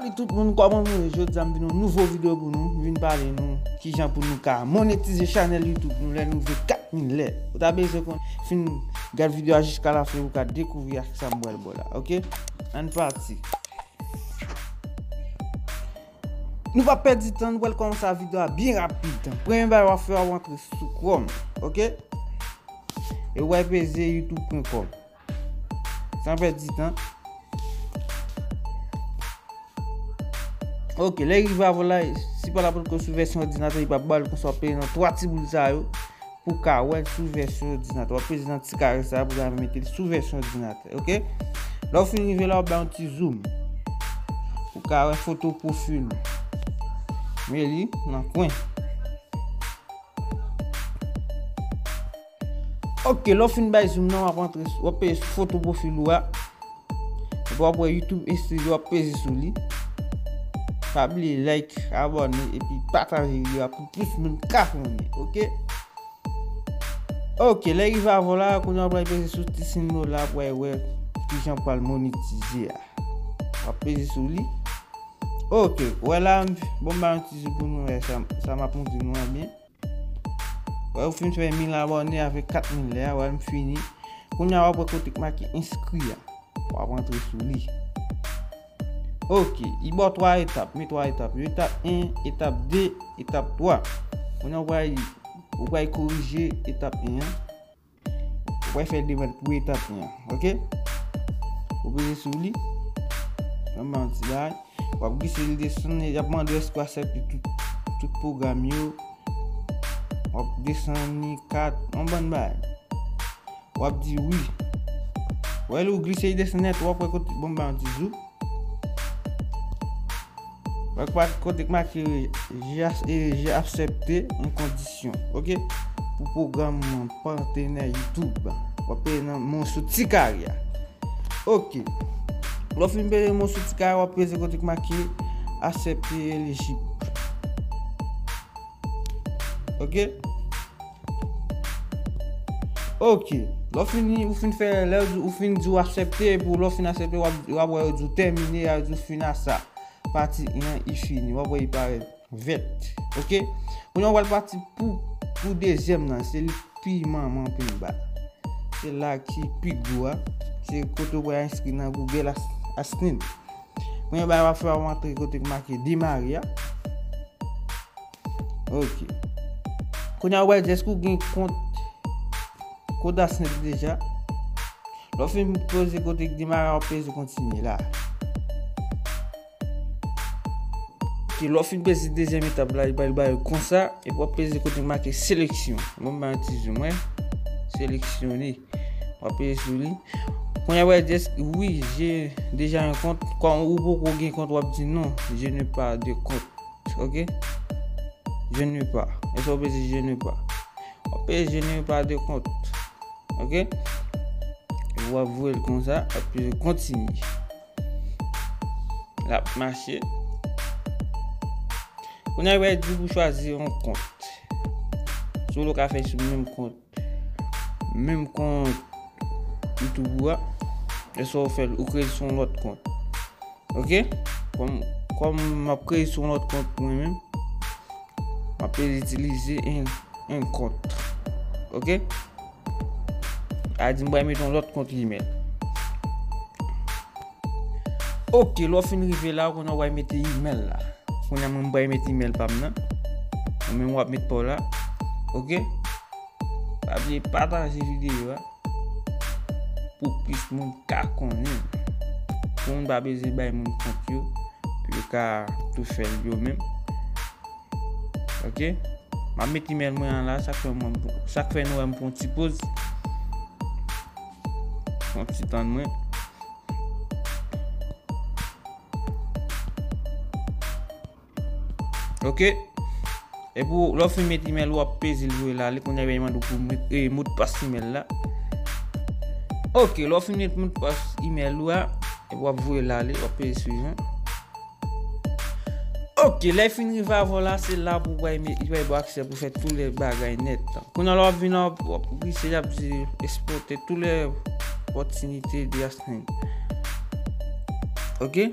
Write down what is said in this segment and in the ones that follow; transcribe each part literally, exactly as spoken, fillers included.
Salut tout moun, kòman nou ye? Jodi a m vin yon nouvo videyo pou nou, m vin pale nou kijan pou nou ka monetize chanèl YouTube nou lè nou rive kat mil lè. Ou ta bezwen konn fin gad videyo a jiska lafen pou w ka dekouvri ak sa m pral ba w la, oke? Ann pati. Nou pa pèdi tan, nou pral kòmanse videyo a byen rapid. Premye bagay w ap fè, w ap rantre sou Chrome, oke? E w pral peze youtube pwen kòm. San pèdi tan. Oke, lè rive avè w la, si pa la potko sou vèsyon òdinatè, li p ap ba l konsa, w ap peze nan twa ti boul sa yo pou w ka wè l sou vèsyon òdinatè. W ap peze nan ti kare sa pou w ka mete l sou vèsyon òdinatè, oke? Lè w fin rive la, w ap bay yon ti zoom pou w ka wè foto pwofil ou. Men li nan kwen. Oke, lè w fin bay zoom nan, w ap antre, w ap peze sou foto pwofil ou a. Epi w ap wè YouTube Studio, w ap peze sou li. Pa bliye like, abòne, epi pataje videyo a pou plis moun ka konnen, oke? Oke, lè rive avè w la, kounye a w ap pral peze sou ti siy dola, w ap wè kijan w pral monetize a. W ap peze sou li. Oke, wè la, m, bon, m ba yon ti zoom pou nou wè sa, sa m ap montre nou an byen. Wè, ou fin fè mil abòne avèk kat mil lè a, wè, m fini. Kounye a, w ap wè kote k make enskri a. W ap antre sou li. Oke, li ba w twa etap, men twa etap yo. Etap en, etap de, etap twa. Kounye a, w pral, ou pral korije etap en an. Ou pral fè demann pou etap en an, oke? Ou peze sou li. Ban m ba yon ti bagay. W ap glise l desann, y ap mande w èske w aksepte tout, tout pwogram yo. W ap desann li kat, yon bann bagay. W ap di wi. Wè, lè w glise l desann nèt, w ap wè kote, bon, m ba yon ti zoom. Wè, kote k make j'ai, j'ai accepté une condition, oke? Pou pwogram patenè YouTube. W ap peze nan moso ti kare a. Oke. Lè w fin peze moso ti kare a, w ap peze kote k make accepter éligible. Oke? Oke. Lè w fini, ou fin fè, lè ou fin di w aksepte, epi lè w fin aksepte, w ap, w ap wè yo di w tèmine, yo di w fin a sa. Pati en an, li fini. W ap wè li parèt vèt. Oke? Kounye a w pral pati pou, pou dezyèm nan. Se li pi manman pi ba. Se la ki pi gwo a. Se kote w pral enskri nan Google As-, AdSense. Premye bagay w ap fè, w ap antre kote k make demare a. Oke. Kounye a, w pral di èske w gen kont, kont AdSense deja. Lè w fin poze kote k demare a, w ap peze kontinye la. Oke, lè w fin peze dezyèm etap la, li pral ba w konsa, epi w ap peze kote k make seleksyon. Bon, m ba yon ti zoom, wè. Seleksyone. W ap peze sou li. Kounye a, w ap di, wi, j'ai déjà un compte. Kòm ou poko gen kont, w ap di non, je n'ai pas de compte. Oke? Je n'ai pas. E sa w peze je n'ai pas. W ap peze je n'ai pas de compte. Oke? W ap voye l konsa, w ap peze kontinye. L ap mache. Kounye a, w ap di pou chwazi yon kont. Si w ka fè sou menm kont, menm kont YouTube ou a, èske w fè l, ou kreye sou yon lòt kont. Oke? Kòm, kòm m ap kreye sou yon lòt kont mwen menm, m ap itilize en, en kont. Oke? A di m pral mete yon lòt kont imèl. Oke, lè w fin rive la, kounye a w pral mete imèl la. Kounye a mwen m pral mete imèl pa m nan. Ou menm w ap met pa w la. Oke? Pa bliye pataje videyo a pou plis moun ka konnen. Pou moun pa bezwen bay moun kont yo, pou yo ka tou fè l yo menm. Oke? M ap met imèl mwen an la, sa k fè mwen, sa k fè nou wè m pran yon ti poz. Yon ti tann mwen. Oke? Epi w, lè w fin met imèl ou, w ap peze l voye l ale. Kounye a, li mande w pou met, e, modpas imèl la. Oke, lè w fin met modpas imèl ou a, epi w ap voye l ale, w ap peze swivan. Oke, lè l fin rive avè w la, se la pou w bay, li bay ba w aksè pou fè tout lè bagay nèt. Kounye a, lè w ap vin la, w ap, w ap glise, y ap di, exploiter toutes les opportunités de AdSense. Oke?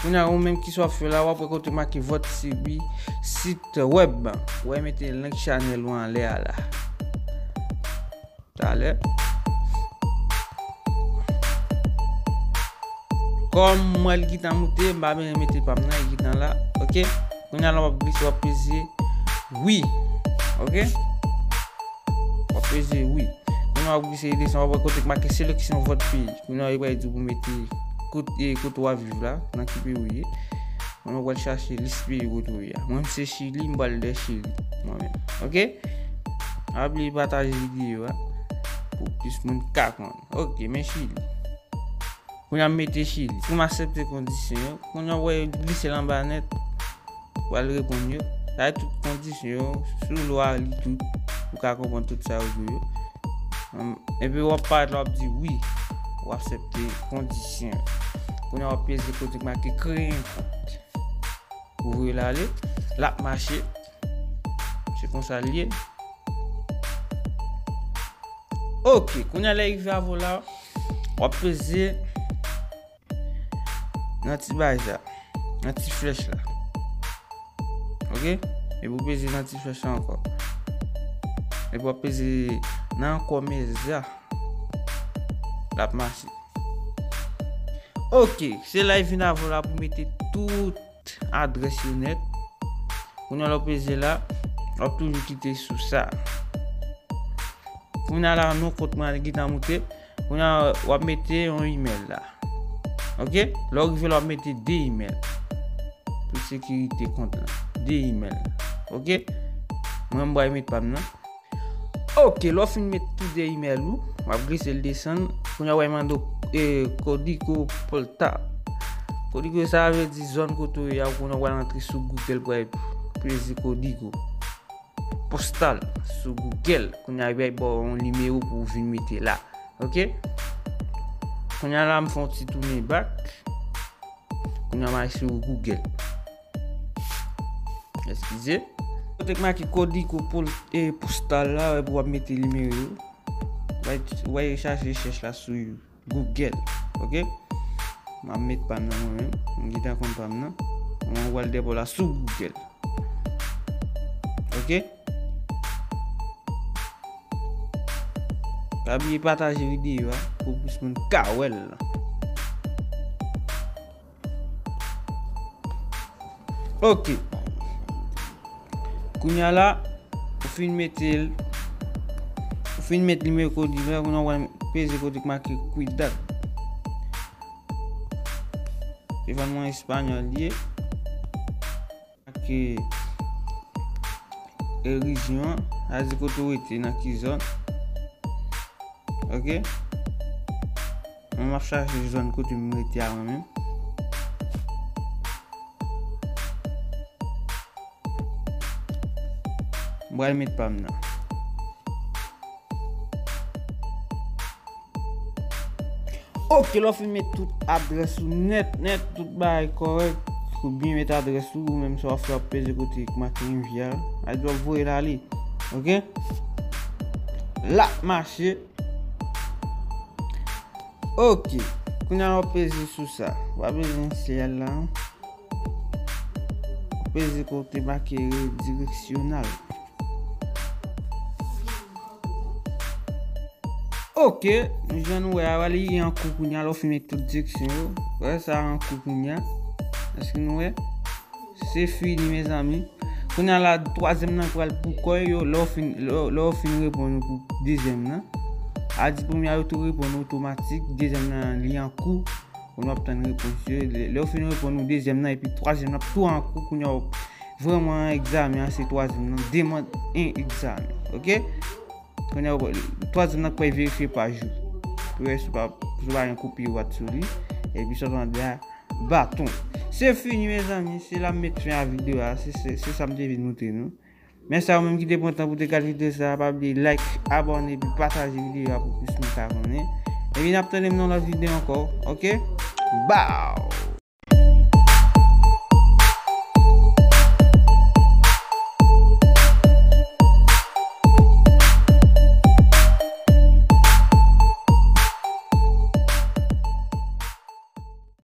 Kounye a, ou menm ki sa w ap fè la, w ap wè kote make vòt sibi sit wèb. Ou wè, mete link chanèl ou anlè a la. Talè. Kòm mwen l gentan moute, m pa bezwen mete pa m nan, li gentan la. Ok? Kounye a la, w ap glise, w ap peze wi. Ok? W ap peze wi. Kounye a w ap glise desann, w ap wè kote k make seleksyon vòt peyi. Kounye a yo pral di w pou mete kot-, e, kote w ap viv la, nan ki peyi w ye. Kounye a w pral chache lis peyi kote w ye a. Mwen, m se Chili, m pral dèyè Chili. Mwen menm. Ok? Pa bliye pataje videyo a pou plis moun ka konn. Ok, men Chili. Kounye a m mete Chili. Pou m aksepte kondisyon yo. Kounye a w wè yo glise l anba nèt. Pral reponn yo. Sa se tout kondisyon yo. Si w lwa li tout, ou ka konprann tout sa yo di yo. Hum, epi w ap parèt la, w ap di wi. W aksepte kondisyon yo. Kounye a w ap peze kote k make kreye yon kont. Ou voye l ale. L ap mache. Se konsa l ye. Ok, kounye a lè rive avè w la, w ap peze nan ti bagay sa, nan ti flèch la. Ok? Epi w peze nan ti flèch la ankò. Epi w ap peze nan ankò meza. L ap mache. Ok, se la li vin avè w la pou mete tout adrès yo nèt. Kounye a lè w peze la, w ap toujou kite sou sa. Kounye a la, non kont mwen gentan moute. Kounye a, w ap mete yon imèl la. Ok? Lè w rive la, w ap mete de imèl. Pou sekirite kont la. De imèl. Ok? Mwen, m pral met pa m nan. Ok, lè w fin met tou de imèl ou, w ap glise l desann. Kounye a, w ap mande w, e, kodigo postal. Kodigo sa vle di zòn kote w ye a, kounye a, w al antre sou Google pou w al peze kodigo postal sou Google. Kounye a, y ap ba w yon nimewo pou w vin mete la. Ok? Kounye a la, m fè yon ti tounen back. Kounye a, m al sou Google. Eskize. Kote k make kodigo pol-, e, postal la, w ap mete nimewo yo. W al, w al chache rechèch la sou Google. Ok? M ap met pa m nan mwen menm. M gentan konn pa m nan. Mwen, w al depo la sou Google. Ok? Pa bliye pataje videyo a pou plis moun ka wè l. Ok. Kounye a la, ou fin mete l, ou fin met nimewo kodigo la, kounye a w al peze kote k make kuidad. Telefòn mwen espanyòl li ye. Ak, e, rejyon an, sa di kote w rete, nan ki zòn. Ok? Mwen, m ap chache zòn kote m rete a mwen menm. M pral met pa m nan. Ok, lè w fin met tout adrès ou nèt, nèt, tout bagay kòrèk, ou byen met adrès ou, ou menm sa w ap fè, w ap peze kote k make envye a, a di w ap voye l ale. Ok? L ap mache. Ok. Kounye a w ap peze sou sa. W ap peze sou sa la. W ap peze kote make redireksyonal. Ok, jan nou wè a, li an kou kounye a, lè w fin met tout direksyon yo. Wè sa an kou kounye a. Èske nou wè? Se fini, mezanmi. Kounye a la, twazyèm nan pral pou kò yo, lè w fin, lè, lè w fin reponn pou dezyèm nan. A di premye a yo tou reponn otomatik, dezyèm nan li an kou. Kounye a w ap tann repons yo. Lè, lè w fin reponn ou dezyèm nan epi twazyèm nan ap tou an kou, kounye a w vrèman an egzamen an, se twazyèm nan, demann en egzamen. Ok? Kounye a, twazyèm nan k pral verifye paj ou. Pou wè si w pa, si w pa gen kopi wat sou li. Epi sa w tande a, baton. Se fini, mezanmi. Se la m met fen a videyo a. Se, se, se sa m te vin montre nou. Mèsi a ou menm ki te pran tan pou te gade videyo sa a. Pa bliye like, abòne, epi pataje videyo a pou plis moun ka konnen. Epi n ap tande m nan lòt videyo ankò. Ok? Bow!